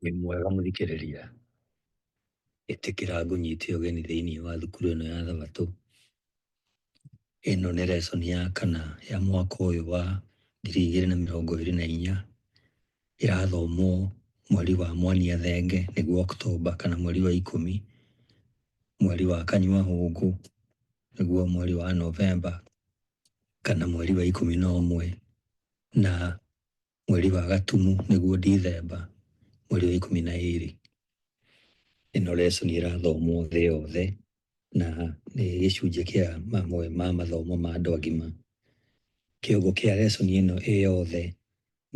Wĩ mwega mũthikĩrĩria, ĩtĩkĩra ngũnyite ũgeni thĩinĩ wa thukuru ĩno ya Thabatũ. Ĩno nĩ lesson ya kana ya mwaka ũyũ wa 2024, ĩrathomwo mweri wa Mwania Thenge nĩguo October kana mweri wa 10, mweri wa Kanyua Hũngũ nĩguo mweri wa November kana mweri wa 11 na mweri wa Gatumu nĩguo Dithemba mweri wa 12. Ĩno lesson ĩrathomwo thĩ yothe na nĩ gĩcunjĩ kĩa mamwe ma mathomo ma andũ agima. Kĩongo kĩa lesson ĩno ĩ yothe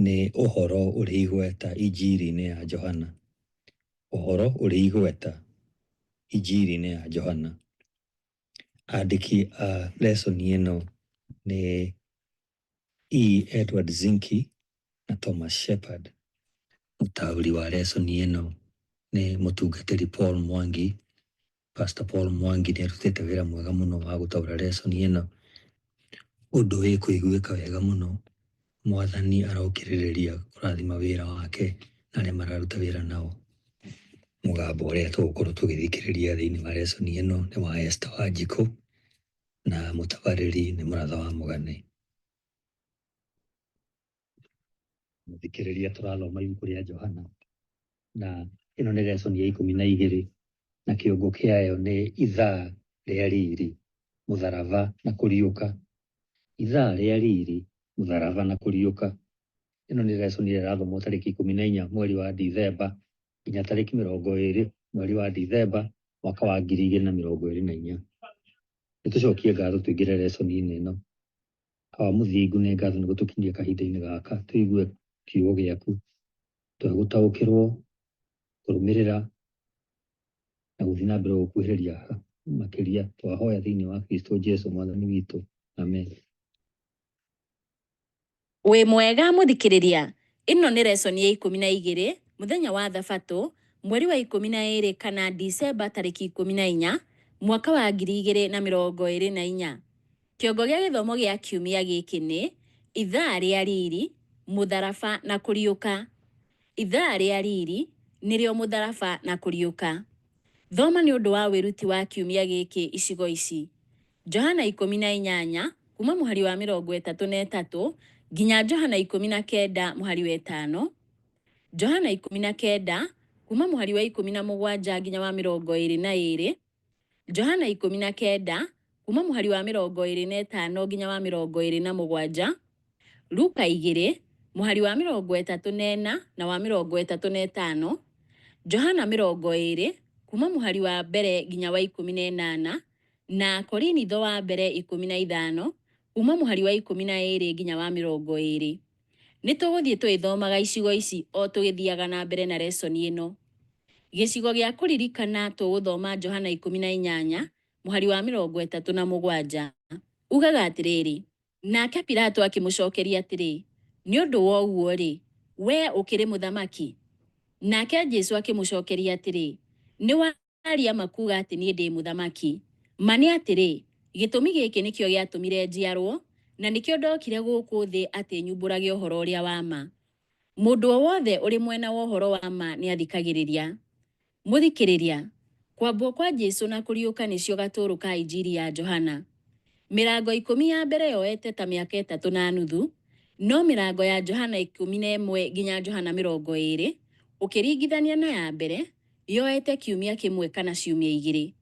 nĩ ũhoro ũrĩ igweta injiri-inĩ ya Johana. Ũhoro ũrĩ igweta injiri-inĩ ya Johana. Andĩki a lesson ĩno nĩ E. Edward Zinke na Thomas Shepard. Mũtaũri wa lesson ĩno nĩ mũtungatĩri Paul Mwangi. Pastor Paul Mwangi nĩ arutĩte wĩra mwega mũno wa gũtaũra lesson ĩno, ũndũ wĩkũiguĩka wega mũno. Mwathani arokĩrĩrĩria kũrathima wĩra wake na arĩa mararuta wĩra nao. Mũgambo ũrĩa tũgũkorwo tũgĩthikĩrĩria thĩinĩ wa lesson ĩno nĩ wa Esther Wanjikũ na mũtabarĩri nĩ Mũratha wa Mũgane. Mũthikĩrĩria, tũrathoma ibuku rĩa Johana na ĩno nĩ lesson ya 12 na kĩongo kĩayo nĩ ithaa rĩa riri, mũtharaba na kũriũka. Ithaa rĩa riri, mũtharaba na kũriũka. Ĩno nĩ lesson ĩrĩa ĩrathomwo tarĩki 14 mweri wa Dithemba nginya tarĩki 20 mweri wa Dithemba mwaka wa 2024. Nĩtũcokie ngatho tũingĩre lesson-inĩ ĩno. Awa Mũthingu, nĩ ngatho nĩ gũtũkinyia kahinda-inĩ gaka tũigue kiugo gĩaku, tũhe gũtaũkĩrwo, kũrũmĩrĩra na gũthiĩ na mbere gũkuhĩrĩria makĩria. Twahoya thĩinĩ wa Kristo Jesu Mwathani witũ. Amen. Wĩ mwega mũthikĩrĩria, ĩno nĩ lesson ya 12, mũthenya wa Thabatũ, mweri wa 12 kana Dicemba tarĩki 14, mwaka wa 2024. Kĩongo gĩa gĩthomo gĩa kiumia gĩkĩ nĩ, Ithaa rĩa riri, mũtharaba na kũriũka. Ithaa rĩa riri, nĩrĩo mũtharaba na kũriũka. Thoma nĩ ũndũ wa wĩruti wa kiumia gĩkĩ icigo ici, Johana 18 kuuma mũhari wa 33 nginya Johana 19 mũhari wa ĩtano, Johana 19 kuuma mũhari wa 17 nginya wa 22, Johana 19 kuuma mũhari wa 25 nginya wa 27, Luka 2 mũhari wa 34 na wa 35, Johana 20 kuuma mũhari wa mbere nginya wa 18, na Korinitho wa mbere 15 kuuma mũhari wa 12 nginya wa 20. Nĩ tũgũthiĩ tũgĩthomaga icigo ici o tũgĩthiaga na mbere na lesson ĩno. Gĩcigo gĩa kũririkana tũgũthoma Johana 18 mũhari wa 37. Ugaga atĩrĩrĩ, Nake Pilato akĩmũcokeria atĩrĩ, Nĩ ũndũ wa ũguo-rĩ, wee ũkĩrĩ mũthamaki? Nake Jesu akĩmũcokeria atĩrĩ, Nĩ Aria ma kuuga atĩ niĩ ndĩ mũthamaki. Ma nĩ atĩrĩ, gĩtũmi gĩkĩ nĩkĩo gĩatũmire njiarũo, na nĩkĩo ndokire gũkũ thĩ atĩ nyumbũrage ũhoro ũrĩa wa ma. Mũndũ o wothe ũrĩ mwena wa ũhoro wa ma nĩathikagĩrĩria. Mũthikĩrĩria, kwambwo kwa Jesu na kũriũka nĩcio gatũũrũ ka Injiri ya Johana. Mĩrango ikũmi ya mbere yoete ta mĩaka ĩtatũ na nuthu, no mĩrango ya Johana 11 nginya Johana 20, ũkĩringithania na ya mbere, Yoete kiumia kĩmwe kana ciumia igĩrĩ.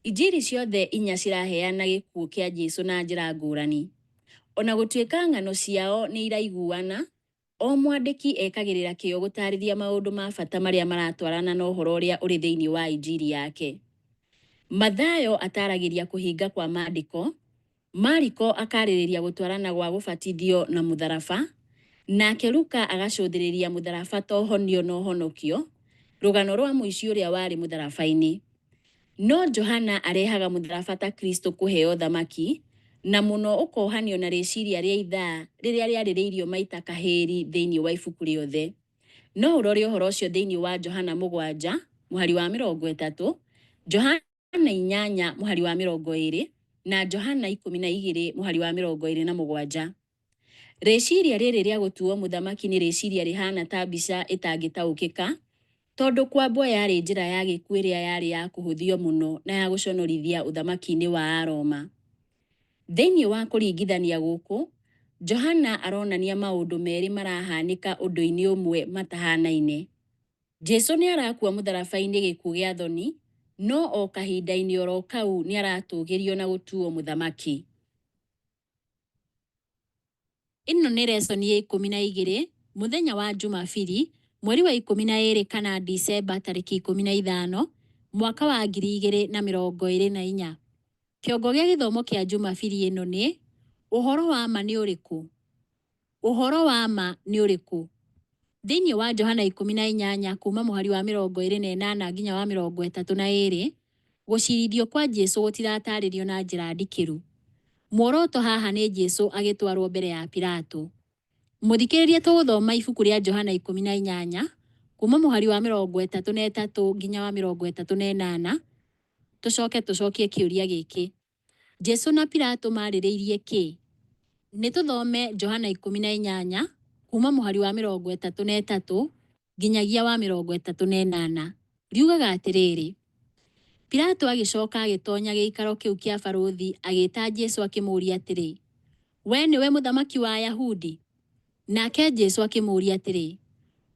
Injiri ciothe inya ciraheana gĩkuũ kĩa Jesu na njĩra ngũrani. O na gũtuĩka ng'ano ciao nĩ iraiguana, o mwandĩki ekagĩrĩra kĩyo gũtaarĩria maũndũ ma bata marĩa maratwarana na ũhoro ũrĩa ũrĩ thĩinĩ wa Injiri yake. Mathayo ataaragĩria kũhinga kwa Maandĩko, Mariko akaarĩrĩria gũtwarana gwa gũbatithio na mũtharaba, nake Luka agacũthĩrĩria mũtharaba ta ũhonio na ũhonokio, rũgano rwa mũici ũrĩa warĩ mũtharaba-inĩ. No Johana arehaga mũtharaba ta Kristo kũheo ũthamaki, na mũno ũkohanio na rĩciria rĩa ithaa rĩrĩa rĩarĩrĩirio maita kahĩri thĩinĩ wa ibuku rĩothe. No ũrore ũhoro ũcio thĩinĩ wa Johana mũgwanja mũhari wa 30, Johana 8 mũhari wa 20 na Johana 12 mũhari wa 27. Rĩciria rĩrĩ rĩa gũtuo mũthamaki nĩ rĩciria rĩhaana ta mbica ĩtangĩtaũkĩka, Tondũ kwambwo yarĩ njĩra ya gĩkuũ ĩrĩa yarĩ ya kũhũthio mũno na ya gũconorithia ũthamaki-inĩ wa Aroma. Thĩinĩ wa kũringithania gũkũ, Johana aronania maũndũ merĩ marahanĩka ũndũ-inĩ ũmwe matahanaine. Jesu nĩ arakua mũtharaba-inĩ gĩkuũ gĩa thoni, no o kahinda-inĩ oro kau nĩ aratũgĩrio na gũtuo mũthamaki. Ĩno nĩ lesson ya 12, mũthenya wa Jumabiri, mweri wa 12 kana Dicemba tarĩki 15, mwaka wa 2024. Kĩongo gĩa gĩthomo kĩa Jumabiri ĩno nĩ, Ũhoro wa ma nĩ ũrĩkũ? Ũhoro wa ma nĩ ũrĩkũ? Thĩinĩ wa Johana 18 kuuma mũhari wa 28 nginya wa 32, gũcirithio kwa Jesu gũtiratarĩrio na njĩra ndikĩru. Muoroto haha nĩ Jesu agĩtwarwo mbere ya Pilato. Mũthikĩrĩria tũgũthoma ibuku rĩa Johana 18 kuuma mũhari wa 33 nginya wa 38, tũcoke tũcokie kĩũria gĩkĩ. Jesu na Pilato maarĩrĩirie kĩ? Nĩ tũthome Johana 18 kuuma mũhari wa 33 nginyagia wa 38. Riugaga atĩrĩrĩ, Pilato agĩcoka agĩtonya gĩikaro kĩu kĩa barũthi agĩta Jesu akĩmũũria atĩrĩ, Wee nĩwe mũthamaki wa Ayahudi? Nake Jesu akĩmũũria atĩrĩ,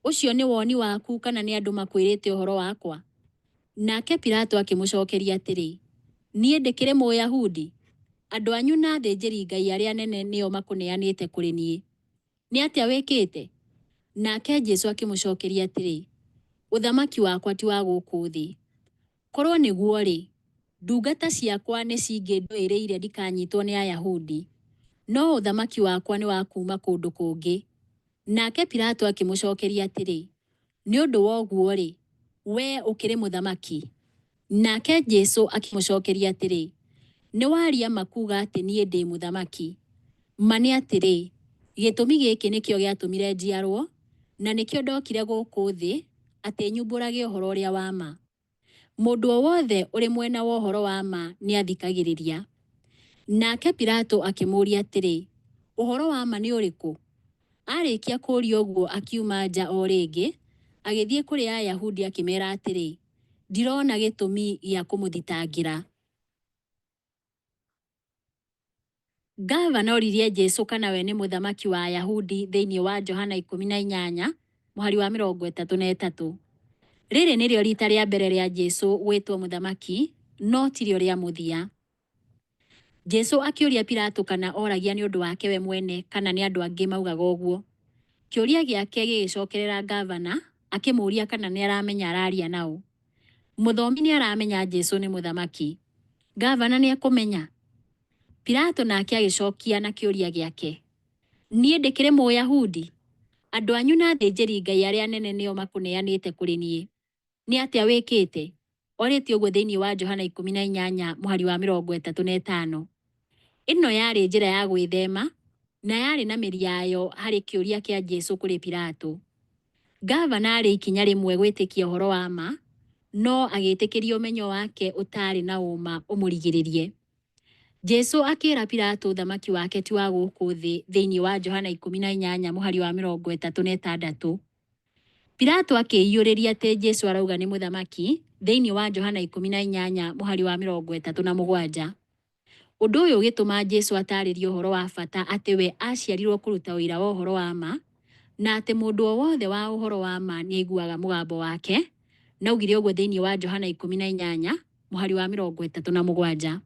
Ũcio nĩ woni waku kana nĩ andũ makwĩrĩte ũhoro wakwa? Nake Pilato akĩmũcokeria atĩrĩ, Niĩ ndĩkĩrĩ Mũyahudi? Andũ anyu na athĩnjĩri-Ngai arĩa anene nĩo makũneanĩte kũrĩ niĩ. Nĩ atĩa wĩkĩte? Nake Jesu akĩmũcokeria atĩrĩ, Ũthamaki wakwa ti wa gũkũ thĩ. Korwo nĩguo-rĩ, ndungata ciakwa nĩcingĩndũĩrĩire ndikanyitwo nĩ Ayahudi, no ũthamaki wakwa nĩ wa kuuma kũndũ kũngĩ. Nake Pilato akĩmũcokeria atĩrĩ, Nĩ ũndũ wa ũguo-rĩ, wee ũkĩrĩ mũthamaki? Nake Jesu akĩmũcokeria atĩrĩ, Nĩ waria ma kuuga atĩ niĩ ndĩ mũthamaki. Ma nĩ atĩrĩ, gĩtũmi gĩkĩ nĩkĩo gĩatũmire njiarũo, na nĩkĩo ndokire gũkũ thĩ, atĩ nyumbũrage ũhoro ũrĩa wa ma. Mũndũ o wothe ũrĩ mwena wa ũhoro wa ma nĩathikagĩrĩria. Nake Pilato akĩmũũria atĩrĩ, Ũhoro wa ma nĩ ũrĩkũ? Aarĩkia kũũria ũguo akiuma nja o rĩngĩ, agĩthiĩ kũrĩ Ayahudi akĩmeera atĩrĩ, Ndirona gĩtũmi gĩa kũmũthitangĩra. Ngavana oririe Jesu kana we nĩ mũthamaki wa Ayahudi thĩinĩ wa Johana 18 mũhari wa 33. Rĩrĩ nĩrĩo rita rĩa mbere rĩa Jesu gwĩtwo mũthamaki, no tirĩo rĩa mũthia. Jesu akĩũria Pilato kana oragia nĩ ũndũ wake we mwene kana nĩ andũ angĩ maugaga ũguo. Kĩũria gĩake gĩgĩcokerera ngavana akĩmũũria kana nĩ aramenya araria naũ. Mũthomi nĩ aramenya Jesu nĩ mũthamaki. Ngavana nĩ ekũmenya? Pilato nake agĩcokia na kĩũria gĩake, Niĩ ndĩkĩrĩ Mũyahudi? Andũ anyu na athĩnjĩri-Ngai arĩa anene nĩo makũneanĩte kũrĩ niĩ. Nĩ atĩa wĩkĩte? Orĩtie ũguo thĩinĩ wa Johana 18 mũhari wa 35. Ĩno yarĩ njĩra ya gwĩthema na yarĩ na mĩri yayo harĩ kĩũria kĩa Jesu kũrĩ Pilato. Ngavana aarĩ ikinya rĩmwe gwĩtĩkia ũhoro wa ma, no agĩtĩkĩria ũmenyo wake ũtaarĩ na ũũma ũmũrigĩrĩrie. Jesu akĩra Pilato ũthamaki wake ti wa gũkũ thĩ thĩinĩ wa Johana 18 mũhari wa 36. Pilato akĩĩiyũrĩria atĩ Jesu arauga nĩ mũthamaki thĩinĩ wa Johana 18 mũhari wa 37. Ũndũ ũyũ ũgĩtũma Jesu ataarĩrie ũhoro wa bata atĩ we aaciarirũo kũruta ũira wa ũhoro wa ma, na atĩ mũndũ o wothe wa ũhoro wa ma nĩaiguaga mũgambo wake, na augire ũguo thĩinĩ wa Johana 18 mũhari wa 37.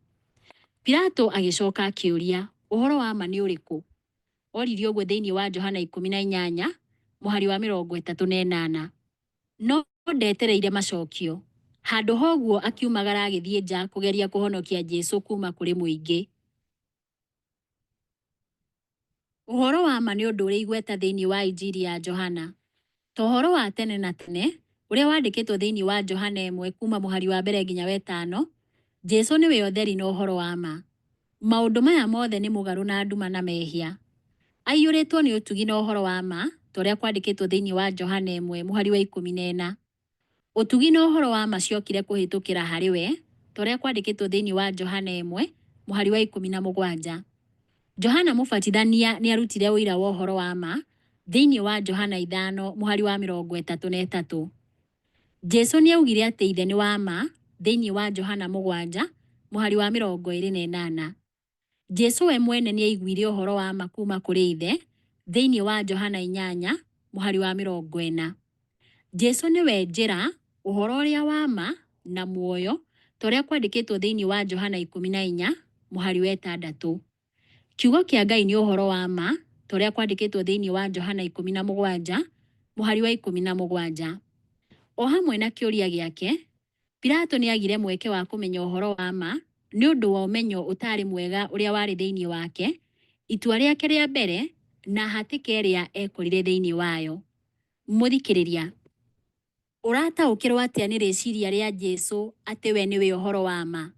Pilato agĩcoka akĩũria, Ũhoro wa ma nĩ ũrĩkũ? Oririe ũguo thĩinĩ wa Johana 18 mũhari wa 38. No ndetereire macokio. Handũ ha ũguo akiumagara agĩthiĩ nja kũgeria kũhonokia Jesu kuuma kũrĩ mũingĩ. Ũhoro wa ma nĩ ũndũ ũrĩ igweta thĩinĩ wa Injiri ya Johana. Ta ũhoro wa tene na tene ũrĩa wandĩkĩtwo thĩinĩ wa Johana 1 kuuma mũhari wa mbere nginya wetano, Jesu nĩwe ũtheri na ũhoro wa ma. Maũndũ maya mothe nĩ mũgarũ na nduma na mehia. Aiyũrĩtwo nĩ ũtugi na ũhoro wa ma, ta ũrĩa kwandĩkĩtwo thĩinĩ wa Johana 1 mũhari wa 14. Ũtugi na ũhoro wa ma ciokire kũhĩtũkĩra harĩ we, ta ũrĩa kwandĩkĩtwo thĩinĩ wa Johana 1 mũhari wa 17. Johana Mũbatithania nĩ arutire ũira wa ũhoro wa ma thĩinĩ wa Johana 5 mũhari wa 33. Jesu nĩ augire atĩ Ithe nĩ wa ma thĩinĩ wa Johana 7 mũhari wa 28. Jesu we mwene nĩ aiguire ũhoro wa ma kuuma kũrĩ Ithe thĩinĩ wa Johana 8 mũhari wa 40. Jesu nĩwe njĩra, ũhoro ũrĩa wa ma, na muoyo, ta ũrĩa kwandĩkĩtwo thĩinĩ wa Johana 14 mũhari wa 6. Kiugo kĩa Ngai nĩ ũhoro wa ma, ta ũrĩa kwandĩkĩtwo thĩinĩ wa Johana 17 mũhari wa 17. O hamwe na kĩũria gĩake, Pilato nĩ agire mweke wa kũmenya ũhoro wa ma nĩ ũndũ wa ũmenyo ũtaarĩ mwega ũrĩa warĩ thĩinĩ wake, itua rĩake rĩa mbere, na hatĩka ĩrĩa ekorire thĩinĩ wayo. Mũthikĩrĩria, ũrataũkĩrwo atĩa nĩ rĩciria rĩa Jesu atĩ we nĩwe ũhoro wa ma?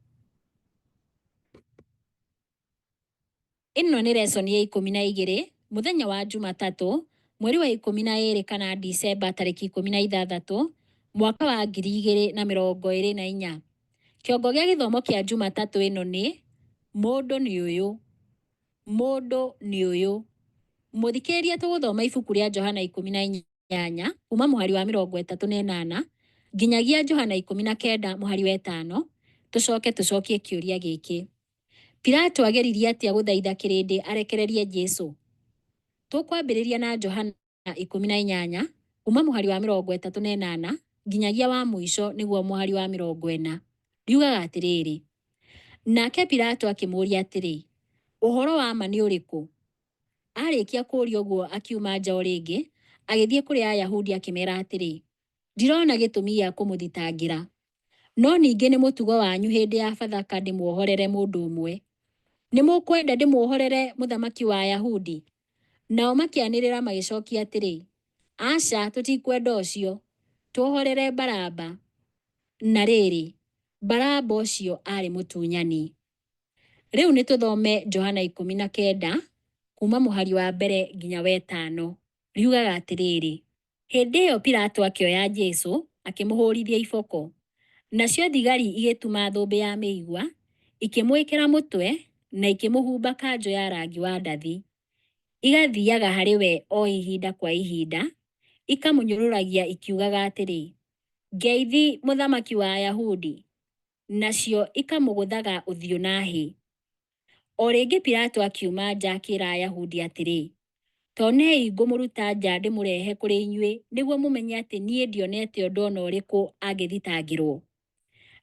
Ĩno nĩ lesson ya 12, mũthenya wa Jumatatũ, mweri wa 12 kana Dicemba tarĩki 16, mwaka wa 2024. Kĩongo gĩa gĩthomo kĩa Jumatatũ ĩno nĩ, Mũndũ nĩ ũyũ. Mũndũ nĩ ũyũ. Mũthikĩrĩria tũgũthoma ibuku rĩa Johana 18 kuma mũhari wa 38 nginyagia Johana 19 mũhari wa 5, tũcoke tũcokie kĩũria gĩkĩ. Pilato ageririe atĩa gũthaitha kĩrĩndĩ arekererie Jesu? Tũkwambĩrĩria na Johana 18 kuma mũhari wa 38 nginyagia wa mũico nĩguo mũhari wa 40. Riugaga atĩrĩrĩ, nake Pilato akĩmũũria atĩrĩ, ũhoro wa ma nĩ ũrĩkũ? Arĩkia kũũria ũguo akiuma nja o rĩngĩ, agĩthiĩ kũrĩ Ayahudi akĩmeera atĩrĩ, ndirona gĩtũmi gĩa kũmũthitangĩra. No ningĩ nĩ mũtugo wanyu hĩndĩ ya Bathaka ndĩmuohorere mũndũ ũmwe. Nĩ mũkwenda ndĩmuohorere mũthamaki wa Ayahudi? Nao makĩanĩrĩra magĩcokia atĩrĩ, aca, tũtikwenda ũcio, tuohorere Baraba. Na rĩrĩ, Baraba ũcio aarĩ mũtunyani. Rĩu nĩ tũthome Johana 19 kuma mũhari wa mbere nginya wa 5. Riugaga atĩrĩrĩ, hĩndĩ ĩyo Pilato akĩoya Jesu akĩmũhũrithia iboko. Nacio thigari igĩtuma thũmbĩ ya mĩigua, ikĩmwĩkĩra mũtwe na ikĩmũhumba kanjũ ya rangi wa ndathi. Igathiaga harĩ we o ihinda kwa ihinda, ikamũnyũrũragia ikiugaga atĩrĩ, ngeithi mũthamaki wa Ayahudi. Nacio ikamũgũthaga ũthiũ na hĩ. O rĩngĩ Pilato akiuma nja akĩra Ayahudi atĩrĩ, tonei ngũmũruta nja ndĩmũrehe kũrĩ inyuĩ nĩguo mũmenye atĩ niĩ ndionete ũndũ o na ũrĩkũ angĩthitangĩrwo.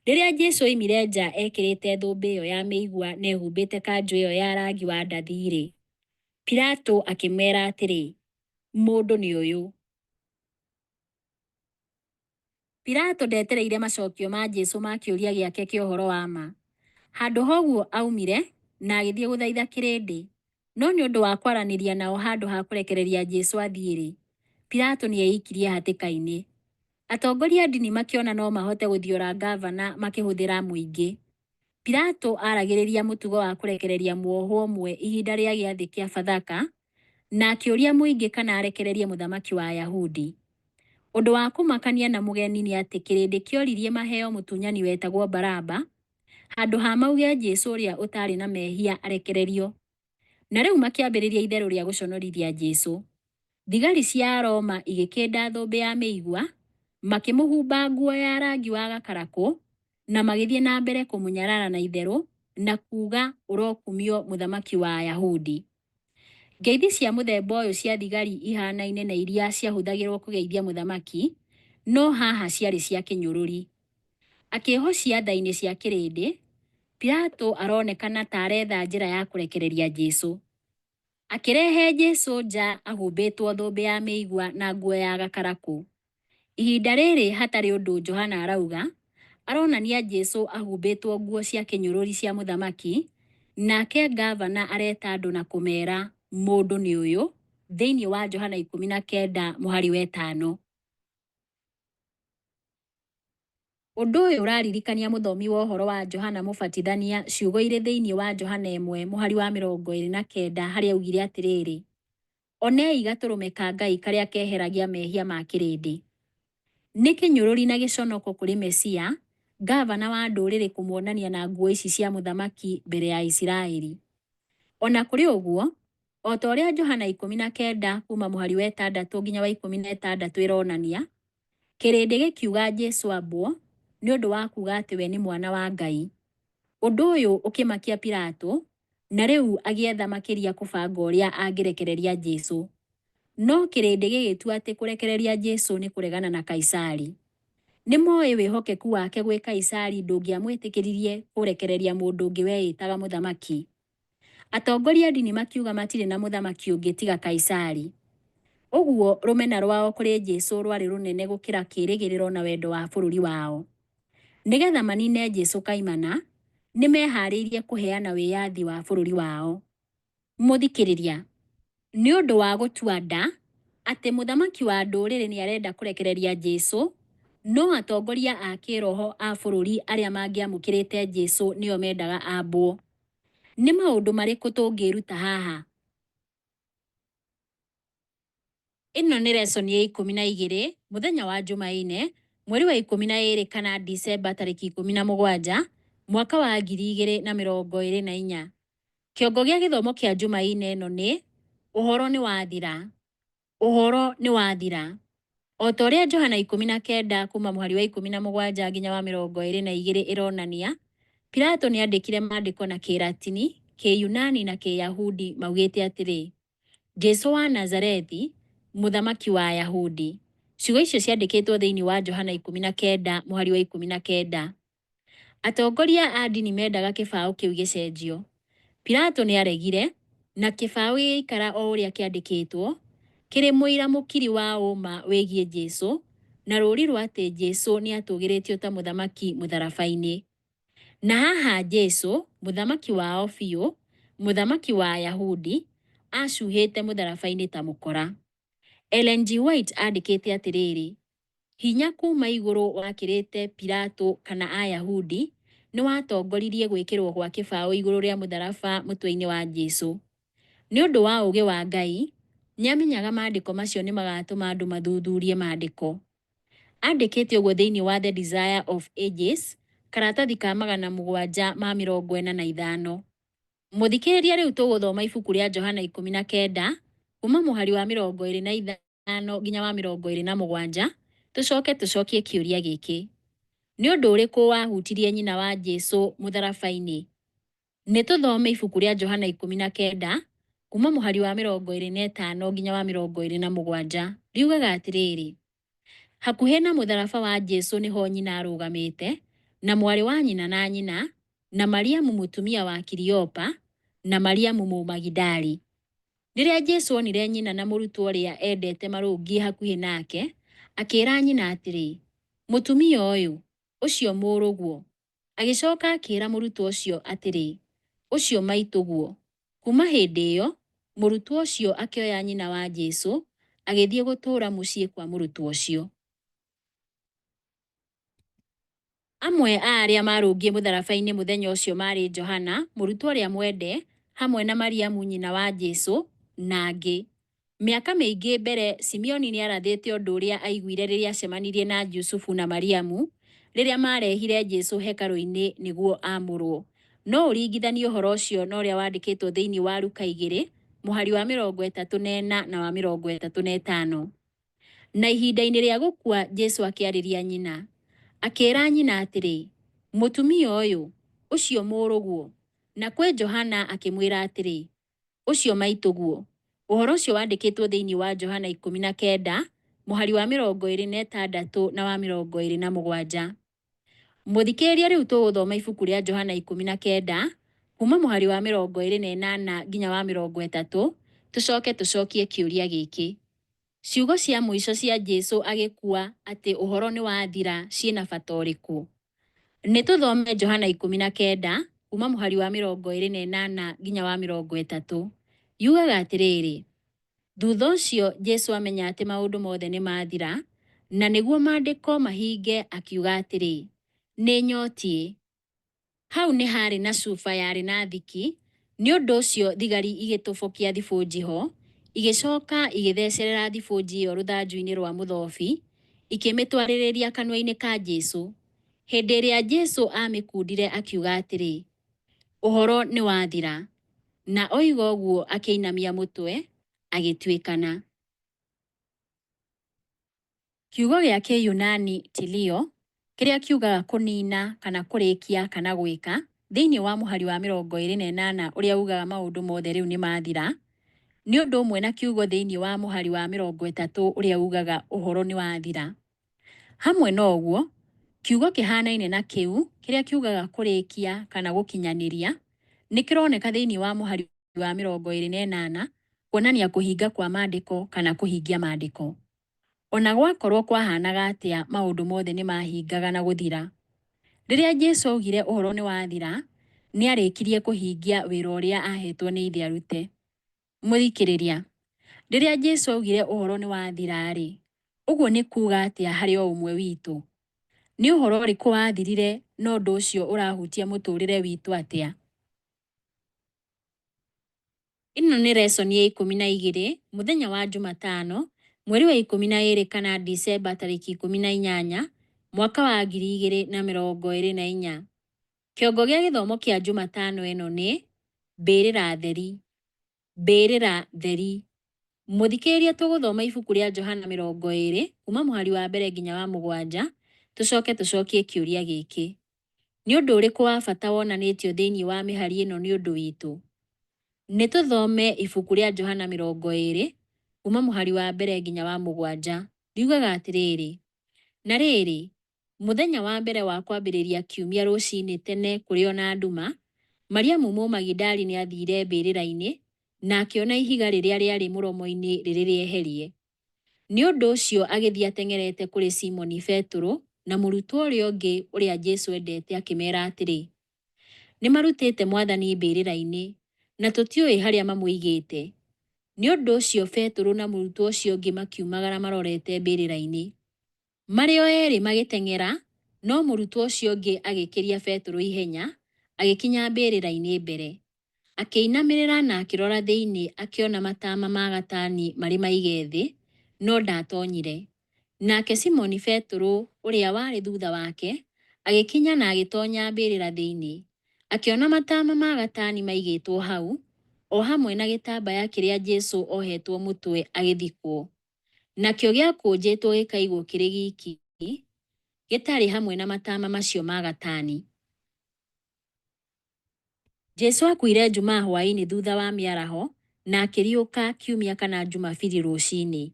Rĩrĩa Jesu oimire nja ekĩrĩte thũmbĩ ĩyo ya mĩigua na ehumbĩte kanjũ ĩyo ya rangi wa ndathi-rĩ, Pilato akĩmeera atĩrĩ, mũndũ nĩ ũyũ. Pilato ndetereire macokio ma Jesu ma kĩũria gĩake kĩa ũhoro wa ma. Handũ ha ũguo aumire na agĩthiĩ gũthaitha kĩrĩndĩ. No nĩ ũndũ wa kwaranĩria nao handũ ha kũrekereria Jesu athiĩ-rĩ, Pilato nĩ eikirie hatĩka-inĩ. Atongoria a ndini makĩona no mahote gũthiora ngavana makĩhũthĩra mũingĩ. Pilato aragĩrĩria mũtugo wa kũrekereria muohwo ũmwe ihinda rĩa gĩathĩ kĩa Bathaka na akĩũria mũingĩ kana arekererie mũthamaki wa Ayahudi. Ũndũ wa kũmakania na mũgeni nĩ atĩ kĩrĩndĩ kĩoririe maheo mũtunyani wetagwo Baraba handũ ha mauge Jesu ũrĩa ũtaarĩ na mehia arekererio. Na rĩu makĩambĩrĩria itherũ rĩa gũconorithia Jesu. Thigari cia Aroma igĩkĩnda thũmbĩ ya mĩigua, makĩmũhumba nguo ya rangi wa gakarakũ, na magĩthiĩ na mbere kũmũnyarara na itherũ na kuuga ũrokumio mũthamaki wa Ayahudi. Ngeithi cia mũthemba ũyũ cia thigari ihanaine na iria ciahũthagĩrwo kũgeithia mũthamaki, no haha ciarĩ cia kĩnyũrũri. Akĩhocia tha-inĩ cia kĩrĩndĩ, Pilato aronekana ta aretha njĩra ya kũrekereria Jesu. Akĩrehe Jesu nja ahumbĩtwo thũmbĩ ya mĩigua na nguo ya gakarakũ. Ihinda rĩrĩ hatarĩ ũndũ Johana arauga, aronania Jesu ahumbĩtwo nguo cia kĩnyũrũri cia mũthamaki, nake ngavana areta andũ na kũmeera mũndũ nĩ ũyũ, thĩinĩ wa Johana 19 mũhari wa 5. Ũndũ ũyũ ũraririkania mũthomi wa ũhoro wa Johana Mũbatithania ciugo irĩ thĩinĩ wa Johana 1 mũhari wa 29 harĩa augire atĩrĩrĩ, onei gatũrũme ka Ngai karĩa keheragia mehia ma kĩrĩndĩ. Nĩ kĩnyũrũri na gĩconoko kũrĩ Mesia, ngavana wa ndũrĩrĩ kũmuonania na nguo ici cia mũthamaki mbere ya Isiraeli. O na kũrĩ ũguo, o ta ũrĩa Johana 19 kuma mũhari wa 6 nginya wa 16 ĩronania, Kĩrĩndĩ gĩkiuga Jesu ambwo nĩ ũndũ wa kuuga atĩ we nĩ mwana wa Ngai. Ũndũ ũyũ ũkĩmakia Pilato, na rĩu agĩetha makĩria kũbanga ũrĩa angĩrekereria Jesu. No kĩrĩndĩ gĩgĩtua atĩ kũrekereria Jesu nĩ kũregana na Kaisari. Nĩ moĩ wĩhokeku wake gwĩ Kaisari ndũngĩamwĩtĩkĩririe kũrekereria mũndũ ũngĩ weĩtaga mũthamaki. Atongoria a ndini makiuga matirĩ na mũthamaki ũngĩ tiga Kaisari. Ũguo rũmena rwao kũrĩ Jesu rwarĩ rũnene gũkĩra kĩĩrĩgĩrĩro na wendo wa bũrũri wao. Nĩgetha manine Jesu kaimana, nĩ meharĩirie kũheana wĩyathi wa bũrũri wao. Mũthikĩrĩria, nĩ ũndũ wa gũtua nda atĩ mũthamaki wa ndũrĩrĩ nĩ arenda kũrekereria Jesu, no atongoria a kĩĩroho a bũrũri arĩa mangĩamũkĩrĩte Jesu nĩo mendaga ambwo. Nĩ maũndũ marĩkũ tũngĩĩruta haha? Ĩno nĩ lesson ya 12, mũthenya wa Jumaine, mweri wa 12 kana Dicemba tarĩki 17, mwaka wa 2024. Kĩongo gĩa gĩthomo kĩa Jumaine ĩno nĩ, Ũhoro nĩ wathira. Ũhoro nĩ wathira. O ta ũrĩa Johana 19 kuuma mũhari wa 17 nginya wa 22 ĩronania, Pilato nĩ aandĩkire maandĩko na Kĩĩlatini, Kĩyunani na Kĩyahudi maugĩte atĩrĩ, Jesu wa Nazarethi, Mũthamaki wa Ayahudi. Ciugo icio ciandĩkĩtwo thĩinĩ wa Johana 19 mũhari wa 19. Atongoria a ndini meendaga kĩbaũ kĩu gĩcenjio. Pilato nĩ aaregire, na kĩbaũ gĩgĩikara o ũrĩa kĩandĩkĩtwo, kĩrĩ mũira mũkiri wa ũũma wĩgiĩ Jesu, na rũũri rwa atĩ Jesu nĩ aatũgĩrĩtio ta mũthamaki mũtharaba-inĩ. Na haha Jesu, mũthamaki wao biũ, mũthamaki wa Ayahudi, aacuhĩte mũtharaba-inĩ ta mũkora. Ellen G. White aandĩkĩte atĩrĩrĩ, Hinya kuuma igũrũ wakĩrĩte Pilato kana Ayahudi nĩ watongoririe gwĩkĩrũo gwa kĩbaũ igũrũ rĩa mũtharaba mũtwe-inĩ wa Jesu. Nĩ ũndũ wa ũũgĩ wa Ngai, nĩ amenyaga maandĩko macio nĩ magaatũma andũ mathuthurie Maandĩko. Andĩkĩte ũguo thĩinĩ wa The Desire of Ages, karatathi ka 745. Mũthikĩrĩria rĩu tũgũthoma ibuku rĩa Johana 19 kuuma mũhari wa 25 nginya wa 27, tũcoke tũcokie kĩũria gĩkĩ, Nĩ ũndũ ũrĩkũ wahutirie nyina wa Jesu mũtharaba-inĩ? Nĩ tũthome ibuku rĩa Johana 19 kuuma mũhari wa 25 nginya wa 27. Riugaga atĩrĩrĩ, Hakuhĩ na mũtharaba wa Jesu nĩho nyina arũgamĩte, na mwarĩ wa nyina na nyina, na Mariamu mũtumia wa Kiliopa, na Mariamu Mũmagidali. Rĩrĩa Jesu onire nyina na mũrutwo ũrĩa eendete marũngiĩ hakuhĩ nake, akĩĩra nyina atĩrĩ, Mũtumia ũyũ, ũcio mũrũguo. Agĩcoka akĩĩra mũrutwo ũcio atĩrĩ, Ũcio maitũguo. Kuuma hĩndĩ ĩyo, mũrutwo ũcio akĩoya nyina wa Jesu, agĩthiĩ gũtũũra mũciĩ kwa mũrutwo ũcio. Amwe a arĩa maarũngiĩ mũtharaba-inĩ mũthenya ũcio maarĩ Johana, mũrutwo ũrĩa mwende, hamwe na Mariamu nyina wa Jesu, na angĩ. Mĩaka mĩingĩ mbere, Simeoni nĩ aarathĩte ũndũ ũrĩa aaiguire rĩrĩa aacemanirie na Jusufu na Mariamu rĩrĩa maarehire Jesu hekarũ-inĩ nĩguo aamũrũo. No ũringithanie ũhoro ũcio na ũrĩa wandĩkĩtwo thĩinĩ wa Luka 2, mũhari wa 34 na wa 35. Na ihinda-inĩ rĩa gũkua Jesu akĩarĩria nyina. Akĩĩra nyina atĩrĩ, Mũtumia ũyũ, ũcio mũrũguo. Na kwĩ Johana akĩmwĩra atĩrĩ, Ũcio maitũguo. Ũhoro ũcio wandĩkĩtwo thĩinĩ wa Johana 19, mũhari wa 26 na wa 27. Mũthikĩrĩria rĩu tũgũthoma ibuku rĩa Johana 19, kuuma mũhari wa 28 nginya wa 30, tũcoke tũcokie kĩũria gĩkĩ. Ciugo cia mũico cia Jesu agĩkua atĩ ũhoro nĩ wathira ciĩna bata ũrĩkũ? Nĩ tũthome Johana 19 kuuma mũhari wa 28 nginya wa 30. Yugaga atĩrĩrĩ, Thutha ũcio Jesu amenya atĩ maũndũ mothe nĩ mathira, na nĩguo maandĩko mahinge akiuga atĩrĩ, Nĩ nyotiĩ. Hau nĩ haarĩ na cuba yarĩ na thiki, nĩ ũndũ ũcio thigari igĩtobokia thibũnji ho, igĩcoka igĩthecerera thibũnji ĩyo rũthanju-inĩ rwa mũthobi, ikĩmĩtwarĩrĩria kanua-inĩ ka Jesu. Hĩndĩ ĩrĩa Jesu aamĩkundire akiuga atĩrĩ, Ũhoro nĩ wathira. Na oiga ũguo akĩinamia mũtwe, agĩtuĩkana. Kiugo gĩa Kĩyunani teleo, kĩrĩa kiugaga kũniina kana kũrĩkia kana gwĩka, thĩinĩ wa mũhari wa 28 ũrĩa ugaga maũndũ mothe rĩu nĩ mathira, nĩ ũndũ ũmwe na kiugo thĩinĩ wa mũhari wa 30 ũrĩa ugaga ũhoro nĩ wathira. Hamwe na ũguo, kiugo kĩhanaine na kĩu kĩrĩa kiugaga kũrĩkia kana gũkinyanĩria nĩ kĩroneka thĩinĩ wa mũhari wa 28 kuonania kũhinga kwa maandĩko kana kũhingia maandĩko. O na gwakorũo kwahanaga atĩa, maũndũ mothe nĩ maahingaga na gũthira. Rĩrĩa Jesu aaugire ũhoro nĩ wathira, nĩ aarĩkirie kũhingia wĩra ũrĩa aahetwo nĩ Ithe arute. Mũthikĩrĩria, rĩrĩa Jesu aaugire ũhoro nĩ wathira-rĩ, ũguo nĩ kuuga atĩa harĩ o ũmwe witũ? Nĩ ũhoro ũrĩkũ wathirire na ũndũ ũcio ũrahutia mũtũũrĩre witũ atĩa? Ĩno nĩ lesson ya 12, mũthenya wa Jumatano, mweri wa 12 kana Dicemba tarĩki 18, mwaka wa 2024. Kĩongo gĩa gĩthomo kĩa Jumatano ĩno nĩ Mbĩrĩra Theri. Mbĩrĩra Theri. Mũthikĩrĩria tũgũthoma ibuku rĩa Johana 20 kuma mũhari wa mbere nginya wa mũgwanja, tũcoke tũcokie kĩũria gĩkĩ. Nĩ ũndũ ũrĩkũ wa bata wonanĩtio thĩinĩ wa mĩhari ĩno nĩ ũndũ witũ? Nĩ tũthome ibuku rĩa Johana 20 kuma mũhari wa mbere nginya wa mũgwanja. Riugaga atĩrĩrĩ, na rĩrĩ, mũthenya wa mbere wa kwambĩrĩria kiumia rũcinĩ tene kũrĩ o na nduma, Mariamu Mũmagidali nĩathiire mbĩrĩra-inĩ na akĩona ihiga rĩrĩa rĩarĩ mũromo-inĩ rĩrĩ rĩeherie. Nĩ ũndũ ũcio agĩthiĩ ateng'erete kũrĩ Simoni Betũrũ na mũrutwo ũrĩa ũngĩ ũrĩa Jesu endete akĩmeera atĩrĩ, Nĩmarutĩte Mwathani mbĩrĩra-inĩ, na tũtiũĩ harĩa mamũigĩte. Nĩ ũndũ ũcio Betũrũ na mũrutwo ũcio ũngĩ makiumagara marorete mbĩrĩra-inĩ. Marĩ o erĩ magĩteng'era, no mũrutwo ũcio ũngĩ agĩkĩria Betũrũ ihenya, agĩkinya mbĩrĩra-inĩ mbere. Akĩinamĩrĩra na akĩrora thĩinĩ akĩona matama ma gatani marĩ maige thĩ, no ndaatonyire. Nake Simoni Betũrũ, ũrĩa warĩ thutha wake, agĩkinya na agĩtonya mbĩrĩra thĩinĩ. Akĩona matama ma gatani maigĩtwo hau, o hamwe na gĩtambaya kĩrĩa Jesu ohetwo mũtwe agĩthikwo. Nakĩo gĩakũnjĩtwo gĩkaigwo kĩrĩ giki, gĩtarĩ hamwe na matama macio ma gatani. Jesu aakuire Njumaa hwaĩ-inĩ thutha wa mĩaraho na akĩriũka Kiumia kana Jumabiri rũcinĩ.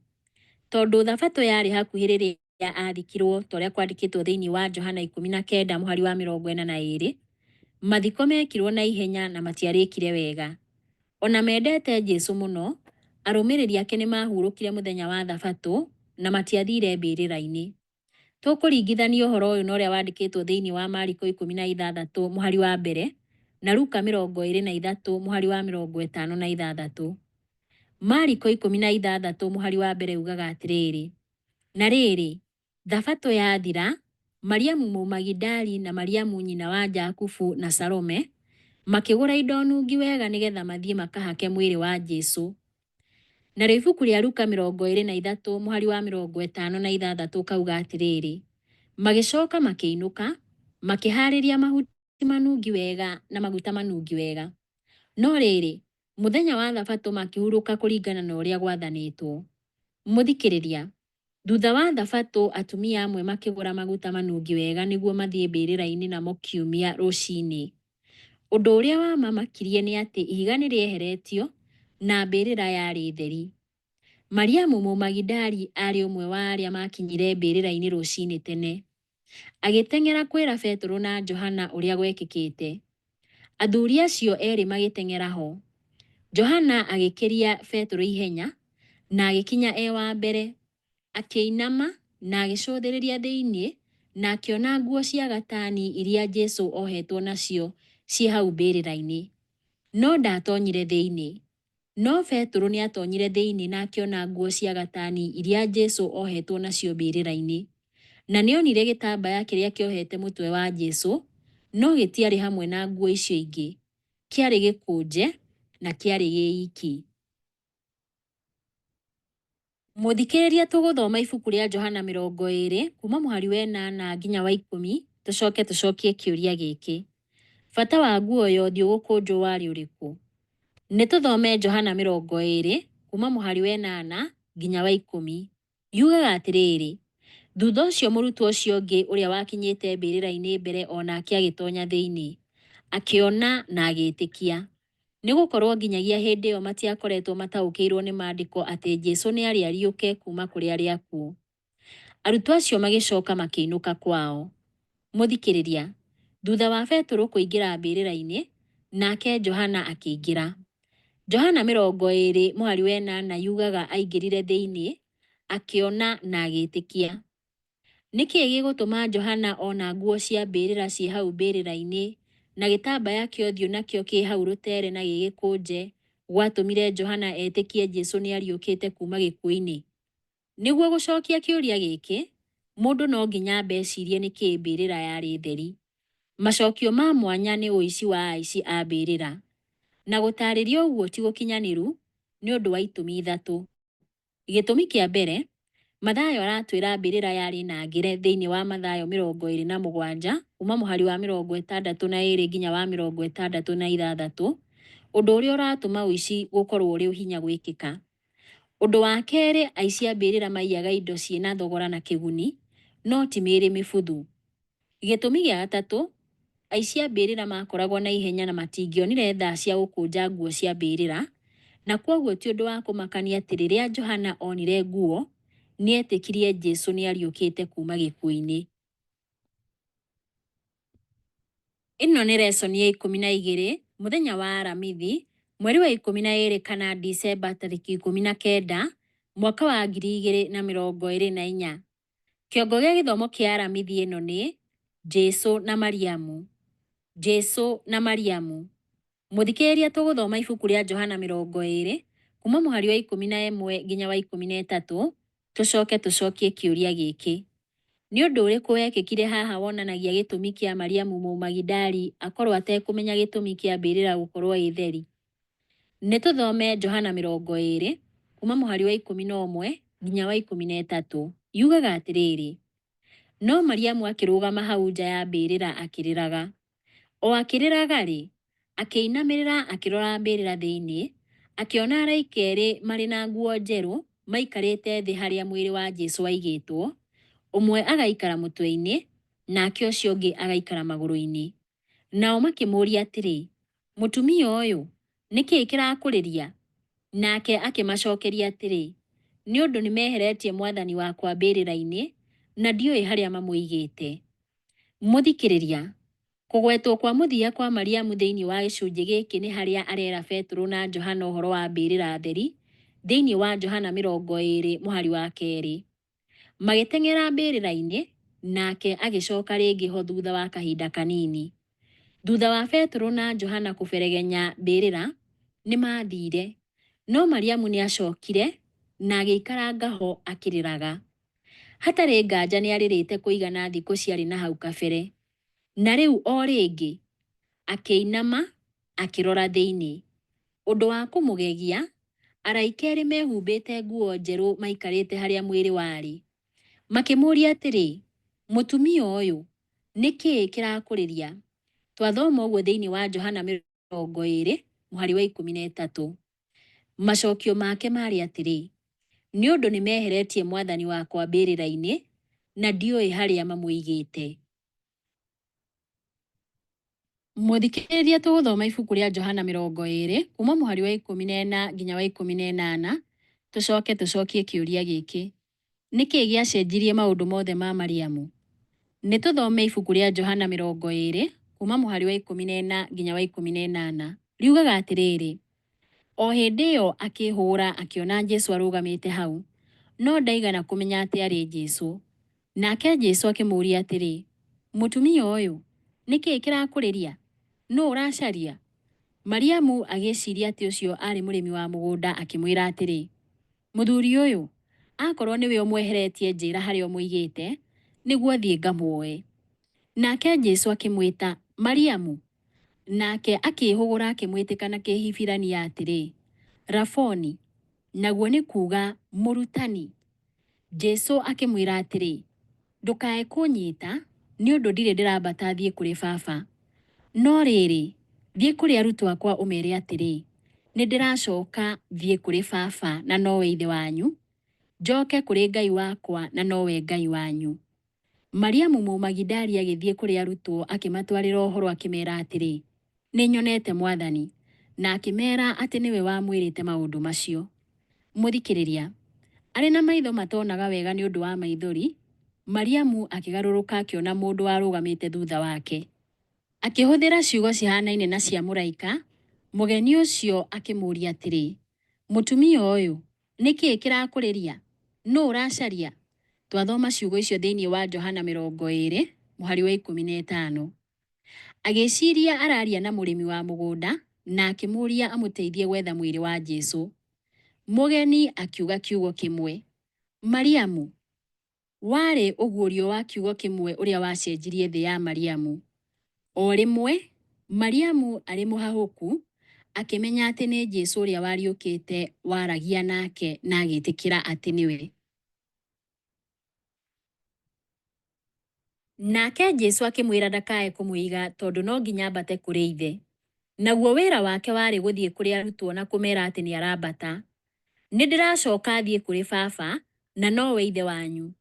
Tondũ Thabatũ yarĩ hakuhĩ rĩrĩa aathikirũo ta ũrĩa kwandĩkĩtwo thĩinĩ wa Johana 19 mũhari wa 42, mathiko meekirũo na ihenya na matiarĩkire wega. O na mendete Jesu mũno, arũmĩrĩri ake nĩ maahurũkire mũthenya wa Thabatũ na matiathiire mbĩrĩra-inĩ. Tũkũringithania ũhoro ũyũ na ũrĩa wandĩkĩtwo thĩinĩ wa Mariko 16 mũhari wa mbere na Luka 23 mũhari wa 56. Mariko 16 mũhari wa mbere ugaga atĩrĩrĩ, Na rĩrĩ, Thabatũ yathira, Mariamu Mũmagidali na Mariamu nyina wa Jakubu na Salome makĩgũra indo nungi wega nĩgetha mathiĩ makahake mwĩrĩ wa Jesu. Narĩo ibuku rĩa Luka 23 mũhari wa 56 ũkauga atĩrĩrĩ, Magĩcoka makĩinũka, makĩhaarĩria mahuti manungi wega na maguta manungi wega. No rĩrĩ, mũthenya wa Thabatũ makĩhurũka kũringana na ũrĩa gwathanĩtwo. Mũthikĩrĩria, thutha wa Thabatũ atumia amwe makĩgũra maguta manungi wega nĩguo mathiĩ mbĩrĩra-inĩ namo Kiumia rũcinĩ. Ũndũ ũrĩa wamamakirie nĩ atĩ ihiga nĩ rĩeheretio na mbĩrĩra yarĩ theri. Mariamu Mũmagidali aarĩ ũmwe wa arĩa maakinyire mbĩrĩra-inĩ rũcinĩ tene. Agĩteng'era kwĩra Betũrũ na Johana ũrĩa gwekĩkĩte. Athuri acio erĩ magĩteng'era ho. Johana agĩkĩria Betũrũ ihenya na agĩkinya e wa mbere. Akĩinama na agĩcũthĩrĩria thĩinĩ na akĩona nguo cia gatani iria Jesu ohetwo nacio ciĩ hau mbĩrĩra-inĩ. No ndaatonyire thĩinĩ. No Betũrũ nĩatonyire thĩinĩ na akĩona nguo cia gatani iria Jesu ohetwo nacio mbĩrĩra-inĩ. Na nĩonire gĩtambaya kĩrĩa kĩohete mũtwe wa Jesu, no gĩtiarĩ hamwe na nguo icio ingĩ. Kĩarĩ gĩkũnje na kĩarĩ gĩiki. Mũthikĩrĩria tũgũthoma ibuku rĩa Johana 20 kuma mũhari wa ĩnana nginya wa ikũmi tũcoke tũcokie kĩũria gĩkĩ. Bata wa nguo ya ũthiũ gũkũnjwo warĩ ũrĩkũ? Nĩ tũthome Johana 20 kuma mũhari wa ĩnana nginya wa ikũmi. Yugaga atĩrĩrĩ, Thutha ũcio mũrutwo ũcio ũngĩ ũrĩa wakinyĩte mbĩrĩra-inĩ mbere o nake agĩtonya thĩinĩ, akĩona na agĩĩtĩkia. Nĩ gũkorũo nginyagia hĩndĩ ĩyo matiakoretwo mataũkĩirũo nĩ Maandĩko atĩ Jesu nĩ arĩ ariũke kuuma kũrĩ arĩa akuũ. Arutwo acio magĩcoka makĩinũka kwao. Mũthikĩrĩria, thutha wa Betũrũ kũingĩra mbĩrĩra-inĩ, nake Johana akĩingĩra. Johana 20 mũhari wa 8 yugaga aingĩrire thĩinĩ, akĩona na agĩĩtĩkia. Nĩ kĩĩ gĩgũtũma Johana ona nguo cia mbĩrĩra ciĩ hau mbĩrĩra-inĩ na gĩtambaya kĩa ũthiũ nakĩo kĩ hau rũtere na gĩgĩkũnje gwatũmire Johana etĩkie Jesu nĩ ariũkĩte kuuma gĩkuũ-inĩ? Nĩguo gũcokia kĩũria gĩkĩ, mũndũ no nginya ambe ecirie nĩkĩĩ mbĩrĩra yarĩ theri. Macokio ma mwanya nĩ ũici wa aici a mbĩrĩra. Na gũtarĩria ũguo ti gũkinyanĩru nĩ ũndũ wa itũmi ithatũ. Gĩtũmi kĩa mbere, Mathayo aratwĩra mbĩrĩra yarĩ nangĩre thĩinĩ wa Mathayo 27 kuma mũhari wa 62 nginya wa 66, ũndũ ũrĩa ũratũma ũici gũkorwo ũrĩ hinya gwĩkĩka. Ũndũ wa kerĩ, aici a mbĩrĩra maiyaga indo ciĩna thogora na kĩguni, no ti mĩĩrĩ mĩbuthu. Gĩtũmi gĩa gatatũ, aici a mbĩrĩra makoragwo na ihenya na matingĩonire thaa cia gũkũnja nguo cia mbĩrĩra, na kwoguo ti ũndũ wa kũmakania atĩ rĩrĩa Johana onire nguo, nĩ etĩkirie Jesu nĩ ariũkĩte kuuma gĩkuũ-inĩ. Ĩno nĩ lesson ya 12, mũthenya wa Aramithi, mweri wa 12 kana Dicemba tarĩki 19, mwaka wa 2024. Kĩongo gĩa gĩthomo kĩa Aramithi ĩno nĩ Jesu na Mariamu. Jesu na Mariamu. Mũthikĩrĩria tũgũthoma ibuku rĩa Johana 20 kuma mũhari wa 11 nginya wa 13, tũcoke tũcokie kĩũria gĩkĩ. Nĩ ũndũ ũrĩkũ wekĩkire haha wonanagia gĩtũmi kĩa Mariamu Mũmagidali akorwo atekũmenya gĩtũmi kĩa mbĩrĩra gũkorwo ĩ theri? Nĩ tũthome Johana 20 kuma mũhari wa 11 nginya wa 13. Yugaga atĩrĩrĩ, no Mariamu akĩrũgama hau nja ya mbĩrĩra akĩrĩraga. O akĩrĩraga-rĩ, akĩinamĩrĩra akĩrora mbĩrĩra thĩinĩ, akĩona araika erĩ marĩ na nguo njerũ maikarĩte thĩ harĩa mwĩrĩ wa Jesu waigĩtwo, ũmwe agaikara mũtwe-inĩ, nake ũcio ũngĩ agaikara magũrũ-inĩ. Nao makĩmũũria atĩrĩ, Mũtumia ũyũ, nĩ kĩĩ kĩrakũrĩria? Nake akĩmacokeria atĩrĩ, Nĩ ũndũ nĩmeheretie Mwathani wakwa mbĩrĩra-inĩ, na ndiũĩ harĩa mamũigĩte. Mũthikĩrĩria, kũgwetwo kwa mũthia kwa Mariamu thĩinĩ wa gĩcunjĩ gĩkĩ nĩ harĩa arera Betũrũ na Johana ũhoro wa mbĩrĩra theri thĩinĩ wa Johana 20 mũhari wa 2. Magĩteng'era mbĩrĩra-inĩ, nake agĩcoka rĩngĩ ho thutha wa kahinda kanini. Thutha wa Betũrũ na Johana kũberegenya mbĩrĩra, nĩ maathire. No Mariamu nĩ aacokire na agĩikaranga ho akĩrĩraga. Hatarĩ nganja nĩ arĩrĩte kũigana thikũ ciarĩ na hau kabere. Na rĩu o rĩngĩ, akĩinama akĩrora thĩinĩ. Ũndũ wa kũmũgegia, araika erĩ mehumbĩte nguo njerũ maikarĩte harĩa mwĩrĩ warĩ. Makĩmũũria atĩrĩ, Mũtumia ũyũ, nĩ kĩĩ kĩrakũrĩria? Twathoma ũguo thĩinĩ wa Johana 20 mũhari wa 13. Macokio make maarĩ atĩrĩ, Nĩ ũndũ nĩmeheretie Mwathani wakwa mbĩrĩra-inĩ, na ndiũĩ harĩa mamũigĩte. Mũthikĩrĩria tũgũthoma ibuku rĩa Johana 20 kuma mũhari wa 14 nginya wa 18, tũcoke tũcokie kĩũria gĩkĩ. Nĩ kĩĩ gĩacenjirie maũndũ mothe ma Mariamu? Nĩ tũthome ibuku rĩa Johana 20 kuma mũhari wa 14 nginya wa 18. Riugaga atĩrĩrĩ, O hĩndĩ ĩyo akĩĩhũgũra akĩona Jesu arũgamĩte hau, no ndaigana kũmenya atĩ aarĩ Jesu. Nake Jesu akĩmũũria atĩrĩ, Mũtumia ũyũ, nĩ kĩĩ kĩrakũrĩria? Nũũ ũracaria? Mariamu agĩĩciria atĩ ũcio aarĩ mũrĩmi wa mũgũnda akĩmwĩra atĩrĩ, Mũthuri ũyũ, akorũo nĩwe ũmweheretie njĩĩra harĩa ũmũigĩte, nĩguo thiĩ ngamuoe. Nake Jesu akĩmwĩta, Mariamu! Nake akĩĩhũgũra akĩmwĩtĩka na Kĩhibirania atĩrĩ, Raboni, naguo nĩ kuuga, Mũrutani. Jesu akĩmwĩra atĩrĩ, Ndũkae kũnyita, nĩ ũndũ ndirĩ ndĩrambata thiĩ kũrĩ Baba. No rĩrĩ, thiĩ kũrĩ arutwo akwa ũmere atĩrĩ, Nĩ ndĩracoka thiĩ kũrĩ Baba na nowe Ithe wanyu, Njoke kũrĩ Ngai wakwa na nowe Ngai wanyu. Mariamu Mũmagidali agĩthiĩ kũrĩ arutwo akĩmatwarĩra ũhoro akĩmeera atĩrĩ, Nĩ nyonete Mwathani! Na akĩmeera atĩ nĩwe wamwĩrĩte maũndũ macio. Mũthikĩrĩria, arĩ na maitho matonaga wega nĩ ũndũ wa maithori, Mariamu akĩgarũrũka akĩona mũndũ warũgamĩte thutha wake. Akĩhũthĩra ciugo cihanaine na cia mũraika, mũgeni ũcio akĩmũũria atĩrĩ, Mũtumia ũyũ, nĩ kĩĩ kĩrakũrĩria? Nũ ũracaria? Twathoma ciugo icio thĩinĩ wa Johana 20, mũhari wa 15. Agĩciria araria na mũrĩmi wa mũgũnda na akĩmũũria amũteithie gwetha mwĩrĩ wa Jesu. Mũgeni akiuga kiugo kĩmwe, Mariamu! Warĩ ũguũrio wa kiugo kĩmwe ũrĩa wacenjirie thĩ ya Mariamu. O rĩmwe, Mariamu arĩ mũhahũku, akĩmenya atĩ nĩ Jesu ũrĩa wariũkĩte waragia nake na agĩtĩkĩra atĩ nĩwe. Nake Jesu akĩmwĩra ndakae kũmũiga tondũ no nginya ambate kũrĩ Ithe. Naguo wĩra wake warĩ gũthiĩ kũrĩ arutwo na kũmeera atĩ nĩ arambata. Nĩ ndĩracoka thiĩ kũrĩ Baba, na nowe Ithe wanyu.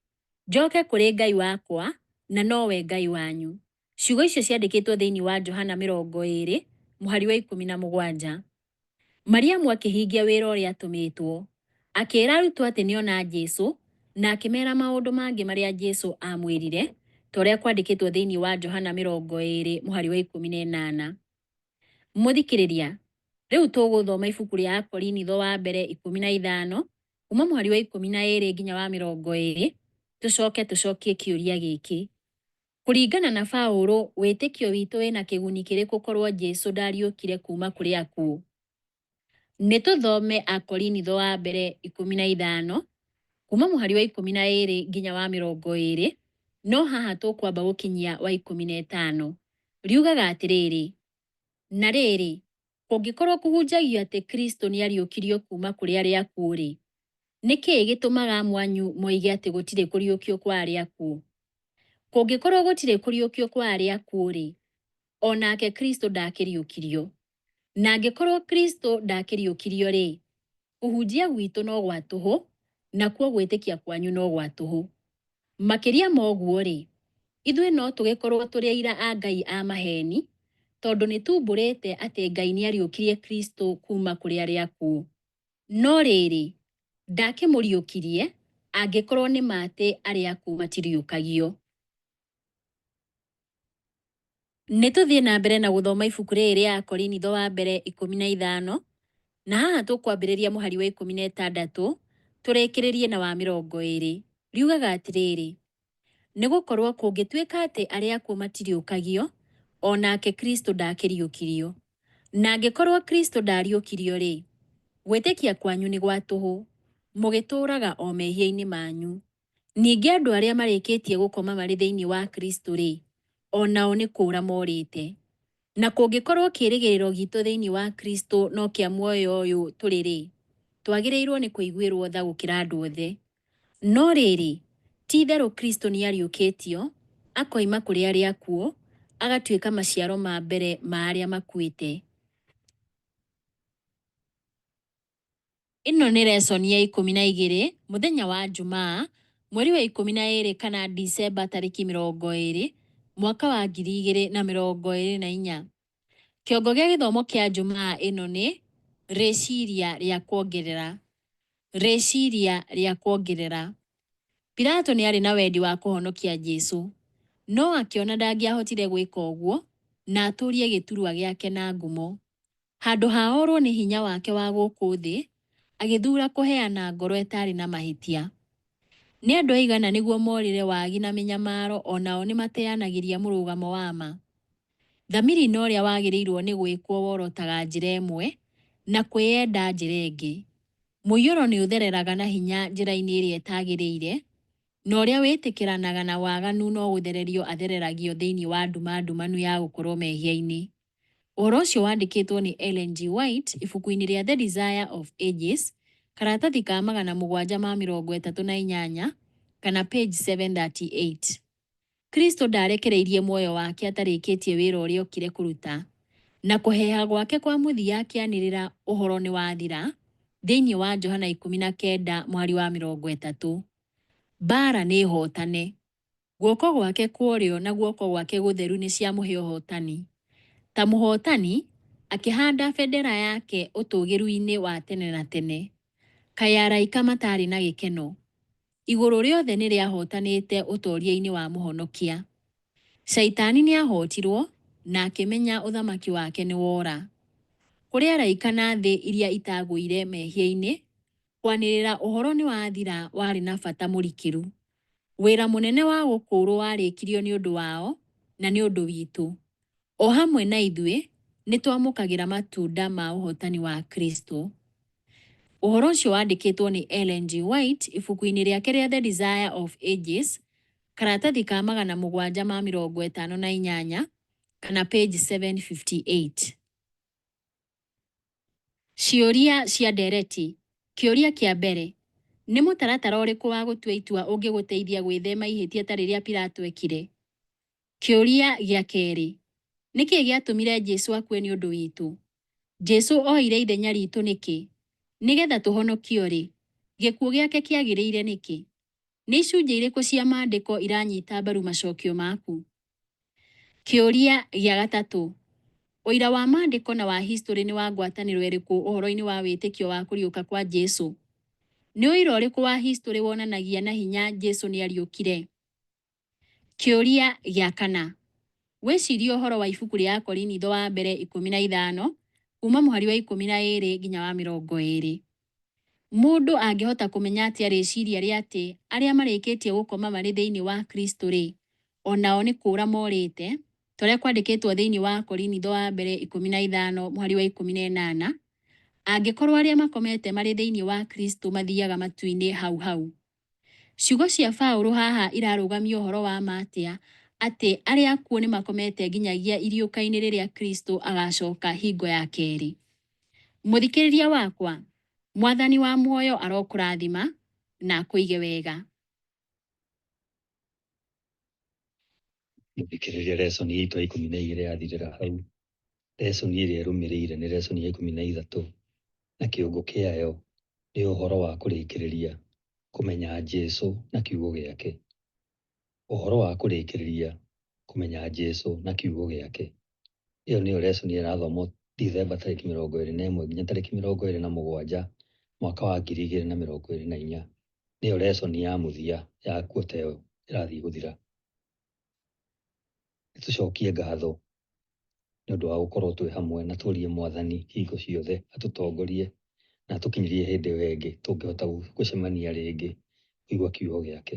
Njoke kũrĩ Ngai wakwa, na nowe Ngai wanyu. Ciugo icio ciandĩkĩtwo thĩinĩ wa Johana 20, mũhari wa 17. Mariamu akĩhingia wĩra ũrĩa atũmĩtwo. Akĩĩra arutwo atĩ nĩ ona Jesu, na akĩmeera maũndũ mangĩ marĩa Jesu aamwĩrire, ta ũrĩa kwandĩkĩtwo thĩinĩ wa Johana 20, mũhari wa 18. Mũthikĩrĩria, rĩu tũgũthoma ibuku rĩa Akorinitho wa mbere 15, kuma mũhari wa 12 nginya wa 20, tũcoke tũcokie kĩũria gĩkĩ. Kũringana na Paũlũ, wĩtĩkio witũ wĩna kĩguni kĩrĩkũ korwo Jesu ndariũkire kuma kũrĩ akuũ? Nĩ tũthome Akorinitho wa mbere 15, kuma mũhari wa 12 nginya wa 20, no haha tũkwamba gũkinyia wa 15. Riugaga atĩrĩrĩ, na rĩrĩ, kũngĩkorwo kũhunjagio atĩ Kristo nĩariũkirio kuuma kũrĩ arĩa akuũ-rĩ, nĩ kĩĩ gĩtũmaga amwe anyu moige atĩ gũtirĩ kũriũkio kwa arĩa akuũ? Kũngĩkorwo gũtirĩ kũriũkio kwa arĩa akuũ-rĩ, o nake Kristo ndakĩriũkirio. Na angĩkorwo Kristo ndakĩriũkirio-rĩ, kũhunjia gwitũ no gwa tũhũ, nakuo gwĩtĩkia kwanyu no gwa tũhũ. Makĩria ma ũguo-rĩ, ithuĩ no tũgĩkorwo tũrĩ aira a Ngai a maheeni, tondũ nĩ tumbũrĩte atĩ Ngai nĩariũkirie Kristo kuuma kũrĩ arĩa akuũ. No rĩrĩ, ndakĩmũriũkirie angĩkorwo nĩ ma atĩ arĩa akuũ matiriũkagio. Nĩ tũthiĩ na mbere na gũthoma ibuku rĩrĩ rĩa Akorinitho wa mbere 15, na haha tũkwambĩrĩria mũhari wa 16 tũrĩkĩrĩrie na wa 20. Riugaga atĩrĩrĩ, nĩ gũkorwo kũngĩtuĩka atĩ arĩa akuũ matiriũkagio, o nake Kristo ndakĩriũkirio. Na angĩkorwo Kristo ndariũkirio-rĩ, gwĩtĩkia kwanyu nĩ gwa tũhũ, mũgĩtũũraga o mehia-inĩ manyu. Ningĩ andũ arĩa marĩkĩtie gũkoma marĩ thĩinĩ wa Kristo-rĩ, o nao nĩ kũũra morĩte. Na kũngĩkorwo kĩĩrĩgĩrĩro gitũ thĩinĩ wa Kristo no kĩa muoyo ũyũ tũrĩ-rĩ, twagĩrĩirwo nĩ kũiguĩrwo tha gũkĩra andũ othe. No rĩrĩ, ti-itherũ Kristo nĩariũkĩtio, akoima kũrĩ arĩa akuũ, agatuĩka maciaro ma mbere ma arĩa makuĩte. Ĩno nĩ lesson ya 12, mũthenya wa Njumaa, mweri wa 12 kana Dicemba tarĩki 20, mwaka wa 2024. Kĩongo gĩa gĩthomo kĩa Njumaa ĩno nĩ rĩciria rĩa kuongerera. Rĩciria rĩa kuongerera. Pilato nĩ arĩ na wendi wa kũhonokia Jesu, no akĩona ndangĩahotire gwĩka ũguo na atũrie gĩturwa gĩake na ngumo. Handũ ha orwo nĩ hinya wake wa gũkũ thĩ, agĩthuura kũheana ngoro ĩtarĩ na mahĩtia. Nĩ andũ aigana nĩguo morĩre wagi na mĩnyamaro o nao nĩ mateanagĩria mũrũgamo wa ma? Thamiri na ũrĩa wagĩrĩirwo nĩ gwĩkwo worotaga njĩra ĩmwe, na kwĩyenda njĩra ĩngĩ. Mũiyũro nĩ ũthereraga na hinya njĩra-inĩ ĩrĩa ĩtagĩrĩire, na ũrĩa wĩtĩkĩranaga na waganu no gũthererio athereragio thĩinĩ wa nduma ndumanu ya gũkorwo mehia-inĩ. Ũhoro ũcio wandĩkĩtwo nĩ Ellen G. White ibuku-inĩ rĩa The Desire of Ages, karatathi ka 738 kana page 738. Kristo ndaarekereirie muoyo wake atarĩkĩtie wĩra ũrĩa okire kũruta. Na kũheeha gwake kwa mũthia akĩanĩrĩra ũhoro nĩ wathira, Thĩinĩ wa Johana 19 mũhari wa 30. Mbaara nĩ hootane. Guoko gwake kwa ũrĩo na guoko gwake gũtheru nĩ ciamũhe ũhootani. Ta mũhootani, akĩhanda bendera yake ũtũũgĩru-inĩ wa tene na tene. Kaĩ araika mataarĩ na gĩkeno? Igũrũ rĩothe nĩ rĩahootanĩte ũtooria-inĩ wa Mũhonokia. Shaitani nĩ ahootirwo na akĩmenya ũthamaki wake nĩ wora. Kũrĩ araika na thĩ iria itagũire mehia-inĩ, kwanĩrĩra ũhoro nĩ wathira warĩ na bata mũrikĩru. Wĩra mũnene wa gũkũũrwo warĩkirio nĩ ũndũ wao na nĩ ũndũ witũ. O hamwe na ithuĩ nĩ twamũkagĩra matunda ma ũhotani wa Kristo. Ũhoro ũcio wandĩkĩtwo nĩ Ellen G. White ibuku-inĩ rĩake rĩa The Desire of Ages, karatathi ka 758 kana page 758. Ciũria cia ndereti. Kĩũria kĩa mbere, Nĩ mũtaratara ũrĩkũ wa gũtua itua ũngĩgũteithia gwĩthema ihĩtia ta rĩrĩa Pilato eekire? Kĩũria gĩa kerĩ, Nĩ kĩĩ gĩatũmire Jesu akue nĩ ũndũ witũ? Jesu oire ithenya ritũ nĩkĩ? Nĩgetha tũhonokio-rĩ, gĩkuũ gĩake kĩagĩrĩire nĩkĩ? Nĩ icunjĩ irĩkũ cia Maandĩko iranyita mbaru macokio maku? Kĩũria gĩa gatatũ, Ũira wa Maandĩko na wa historĩ nĩ wa ngwatanĩro ĩrĩkũ ũhoro-inĩ wa wĩtĩkio wa kũriũka kwa Jesu? Nĩ ũira ũrĩkũ wa historĩ wonanagia na hinya Jesu nĩ aariũkire? Kĩũria gĩa kana, Wĩcirie ũhoro wa ibuku rĩa Akorinitho wa mbere 15 kuuma mũhari wa 12 nginya wa 20. Mũndũ angĩhota kũmenya atĩa rĩciria rĩa atĩ arĩa marĩkĩtie gũkoma marĩ thĩinĩ wa Kristo-rĩ, o nao nĩ kũũra morĩte, ta ũrĩa kwandĩkĩtwo thĩinĩ wa Akorinitho wa mbere 15 mũhari wa 18, angĩkorũo arĩa makomete marĩ thĩinĩ wa Kristo mathiaga matu-inĩ hau hau? Ciugo cia Paulo haha irarũgamia ũhoro wa ma atĩa atĩ arĩa akuũ nĩ makomete nginyagia iriũka-inĩ rĩrĩa Kristo agacoka hingo ya kerĩ? Mũthikĩrĩria wakwa, Mwathani wa muoyo arokũrathima na akũige wega. Mũthikĩrĩria, lesson itũ ya 12 yathirĩra hau. Lesson ĩrĩa ĩrũmĩrĩire nĩ lesson ya 13 na kĩongo kĩayo nĩ ũhoro wa kũrĩkĩrĩria kũmenya Jesu na kiugo gĩake. Ũhoro wa kũrĩkĩrĩria kũmenya Jesu na kiugo gĩake. Ĩyo nĩyo lesson ĩrathomwo Dithemba tarĩki 21 nginya tarĩki 27 mwaka wa 2024. Nĩyo lesson ya mũthia ya quarter ĩyo ĩrathiĩ gũthira. Nĩtũcokie ngatho nĩ ũndũ wa gũkorwo twĩ hamwe na tũrie Mwathani hingo ciothe atũtongorie na atũkinyĩrie hĩndĩ ĩyo ĩngĩ tũngĩhota gũcemania rĩngĩ kũigua kiugo gĩake.